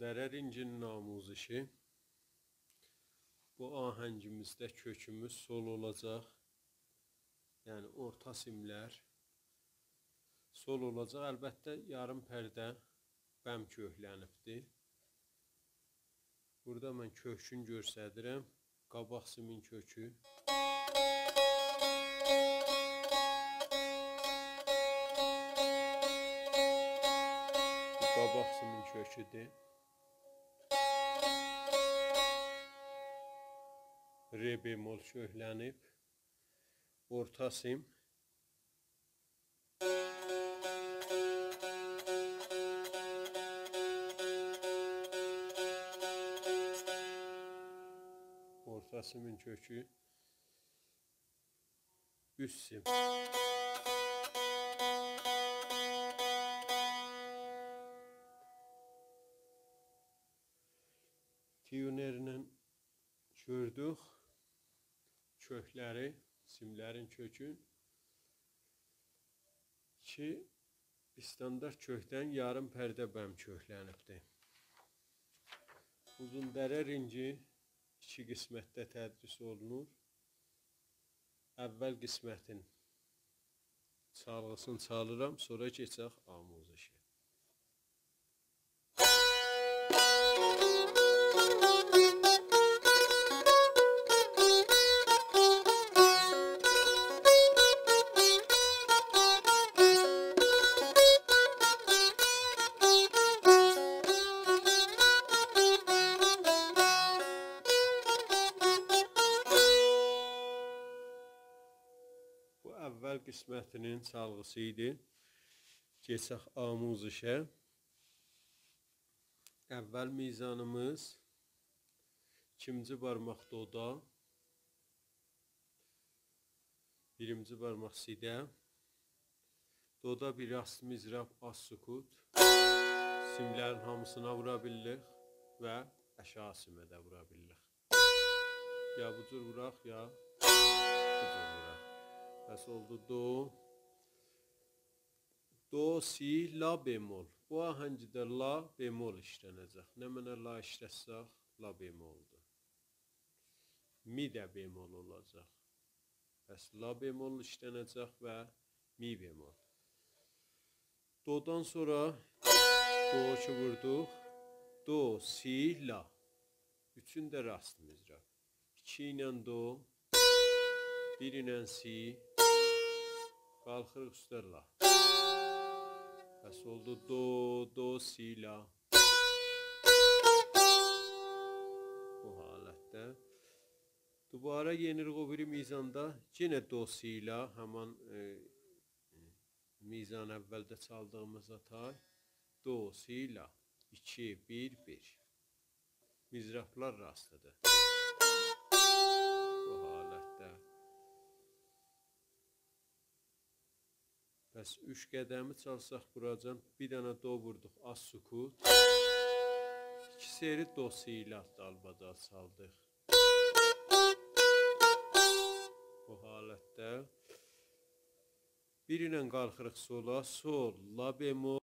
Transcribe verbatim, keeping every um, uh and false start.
دره رینگینین آموزشی. بو آهنگیمیزده کؤکوموز سول اولاجاق. یعنی اورتا سیملر سول اولاجاق. البته، یاریم پرده بم کؤکلنیبدیر. بورادا من کؤکونو گؤستریرم. قاباق سیمین کؤکو. بو قاباق سیمین کؤکودور. ر بمل کؤکلنیب. اورتا سیم. اورتا سیمین کؤکو. اوست سیم. تیونرله گؤردوک کؤکلری، سیملرین کؤکون کی، استاندارد کؤکدن یاریم پرده بم کؤکلنیبدیر. اوزون دره رینگی ایکی قسمتده تدریس اولونور. اول قسمتین چالغیسینی چالیرام، سونرا کئچک آموزشه. بو اول قسمتینین چالغیسی ایدی. کئچک آموزشه. اول میزانیمیز، ایکینجی بارماق دودا، بیرینجی بارماق سی‌ده، دودا بیر راست مضراب، آز سکوت. سیملرین هامیسینا وورا بیلیریک و آشاغی سیمه ده وورا بیلیریک. یا بو جور ووراق، یا بو جور ووراق. پس اولدو دو، دو، سی، لا بمل. بو آهنگیده لا بمل ایشلنه‌جک. نمنه لا ایشلتسک، لا بملدور. می ده بمل اولاجاق. پس لا بمل ایشلنه‌جک و می بمل. دودان سونرا دو کی ووردوق. دو، سی، لا. اوچون ده راست مضراب. ایکی ایله دو، بیر ایله سی، قالخیریق اوسته لا. پس اولدو دو، دو، سی، لا. بو حالتده. دوباره یئنیریک او بیری میزاندا. یئنه دو، سی، لا، همان، ائ، میزان اولده چالدیغیمیز تای. دو، سی، لا. ایکی، بیر، بیر. مضرابلار راستیدیر. بو حالتده. پس اوچ قدمی چالساق بوراجان، بیر دنه دو ووردوق، آز سکوت. ایکی سری دو، سی، لا دالبادال چالدیق. بو حالتده. بیر ایله قالخیریق سولا، سول، لا بمل،